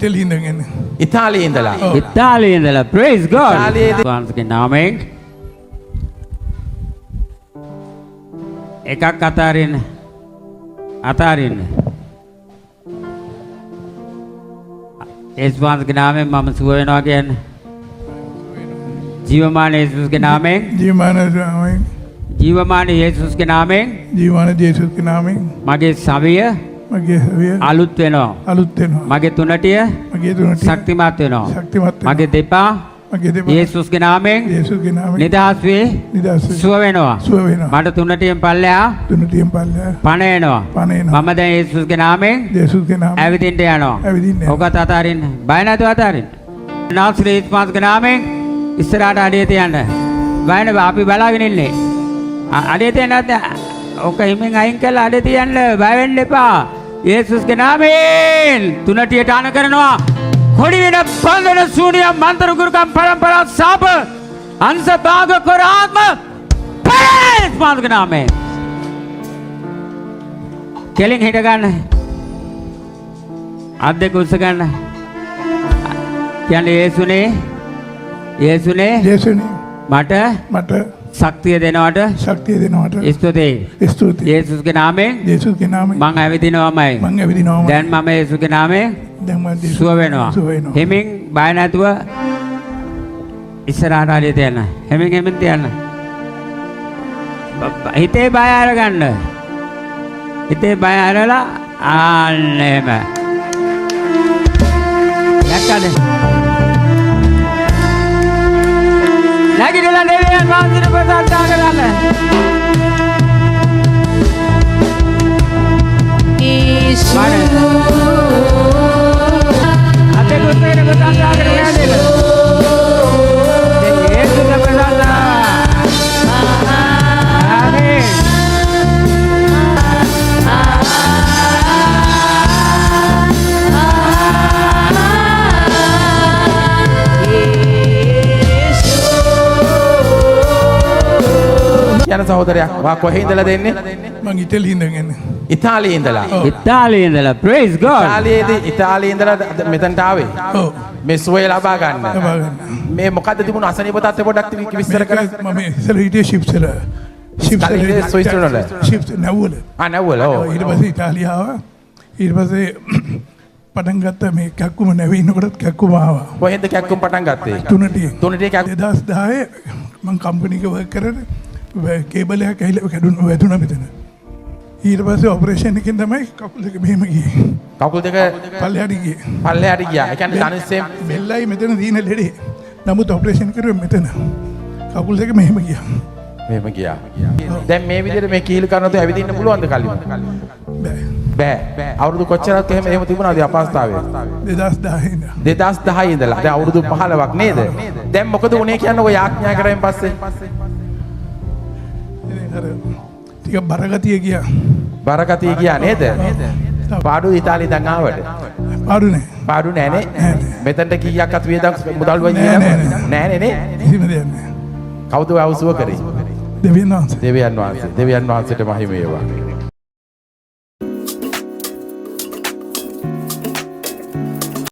ඉටලි ඉඳන් එන්නේ. ඉතාලියේ ඉඳලා. ඉතාලියේ ඉඳලා. Praise God. ඉතාලියේදී- වහන්සේගේ නාමයෙන් එකක් අතාරින්න. අතාරින්න. යේසුස් වහන්සේගේ නාමයෙන් මම සුව වෙනවා කියන්නේ. ජීවමාන යේසුස්ගේ නාමයෙන්, ජීවමාන නාමයෙන්, ජීවමාන යේසුස්ගේ නාමයෙන් ජීවමාන ජේසුස්ගේ නාමයෙන් මගේ සවිය මගේ සවිය අලුත් වෙනවා. අලුත් වෙනවා. මගේ තුනටිය මගේ තුනටිය ශක්තිමත් වෙනවා. ශක්තිමත් වෙනවා. මගේ දෙපා මගේ දෙපා යේසුස්ගේ නාමයෙන් යේසුස්ගේ නාමයෙන් නිදහස් වේ, නිදහස් වේ, සුව වෙනවා. සුව වෙනවා. මට තුනටියෙන් පල්ලෙහා තුනටියෙන් පල්ලෙහා පණ එනවා. පණ එනවා. මම දැන් යේසුස්ගේ නාමයෙන් ජේසුස්ගේ නාමයෙන් ඇවිදින්න යනවා. ඇවිදින්න යනවා. ඔකත් අතාරින්න. බය නැතුව අතාරින්න. නාසරේ යේසුස් වහන්සේගේ නාමයෙන් ඉස්සරහට අඩිය තියන්න. බය නැ, අපි බලාගෙන ඉන්නේ. අඩිය තියන්න නැත්නම් ඔක හිමින් අයින් කරලා අඩිය තියන්න, බය වෙන්න එපා. යේසුස්ගේ නාමයෙන් තුනටියට අන කරනවා. කොඩි වෙන බන්ධන ශූන්‍ය මන්ත්‍ර ගුරුකම් පරම්පරා සාප අංශ භාග කර ආත්ම පරේස් වහන්සේගේ නාමයෙන්. කෙලින් හිට ගන්න. අත් දෙක උස්ස ගන්න. කියන්නේ යේසුනේ, යේසුනේ, ජේසුනේ, මට මට ශක්තිය දෙනවට ශක්තිය දෙනවට ස්තුතියි. ස්තුතියි. යේසුස්ගේ නාමයෙන් ජේසුස්ගේ නාමයෙන් මං ඇවිදිනවමයි. මං ඇවිදිනවමයි. දැන් මම යේසුස්ගේ නාමයෙන් දැන් මම ජේසුස් සුව වෙනවා. සුව වෙනවා. හිමින් බය නැතුව ඉස්සරහට අඩිය තියන්න. හිමින් හිමින් තියන්න. හිතේ බය අරගන්න. හිතේ බය අරලා ආන්න එහෙම. දැක්කද? නැගිටලා දෙවියන් වහන්සේට ප්‍රශංසා කරන්න. අතේ කුස්සියට ප්‍රශංසා කරන්න යන්නේ. දැන් යේසුට ප්‍රශංසා. ආමේන්. යන සහෝදරයා, වා කොහේ ඉඳලා දෙන්නේ? මං ඉටලි ඉඳන් එන්නේ. ඉතාලියේ ඉඳලා. ඉතාලියේ ඉඳලා. Praise God. ඉතාලියේදී, ඉතාලියේ ඉඳලා මෙතනට ආවේ. ඔව්. මේ සුවය ලබා ගන්න. ලබා ගන්න. මේ මොකද්ද තිබුණු අසනීප තත්ත්වය පොඩ්ඩක් විස්තර කරන්න. මම ඉස්සර හිටියේ ෂිප්ස් වල. ෂිප්ස් වල. හිටියේ ස්විස් වල? ෂිප්ස් නැව්වල. ආ, නැව්වල, ඔව්. ඊට පස්සේ ඉතාලිය ආවා. ඊට පස්සේ පටන් ගත්ත මේ කැක්කුම, නැවේ ඉන්නකොටත් කැක්කුම ආවා. කොහෙන්ද කැක්කුම් පටන් ගත්තේ? තුනටියෙන්. තුනටියේ කැක්කුම්. 2010 මං කම්පැනි එක වර්ක් කරන කේබල් එකක් ඇහිලා කැඩුන වැදුනා මෙතන. ඊට පස්සේ ඔපරේෂන් එකෙන් තමයි කකුල් දෙක මෙහෙම ගියේ. කකුල් දෙක පල්ලෙහාට ගියේ. පල්ලෙහාට ගියා. ඒ කියන්නේ තනිස්සෙන් බෙල්ලයි මෙතන තියෙන ලෙඩේ. නමුත් ඔපරේෂන් කරුවේ මෙතන. කකුල් දෙක මෙහෙම ගියා. මෙහෙම ගියා. දැන් මේ විදිහට මේ කීලු කරනකොට ඇවිදින්න පුළුවන්ද කලින්? බෑ. බෑ. අවුරුදු කොච්චරක් එහෙම එහෙම තිබුණාද අපහසුතාවය? 2010 ඉඳන්. 2010 ඉඳලා. දැන් අවුරුදු 15ක් නේද? දැන් මොකද උනේ කියන්නේ ඔය යාඥා කරායින් පස්සේ? ඉතින් අර ටික බරගතිය ගියා. බරගතිය ගියා නේද? පාඩු ඉතාලිය ඉඳන් ආවට. පාඩු නෑ. පාඩු නෑ නේ? මෙතනට කීයක් අත් වියදම් මුදල් වයි නෑ, නෑ නෑ, නෑ නේ? කිසිම දෙයක් නෑ. කවුද ඔය අවසුව කරේ? දෙවියන් වහන්සේ. දෙවියන් වහන්සේ. දෙවියන් වහන්සේට මහිම වේවා.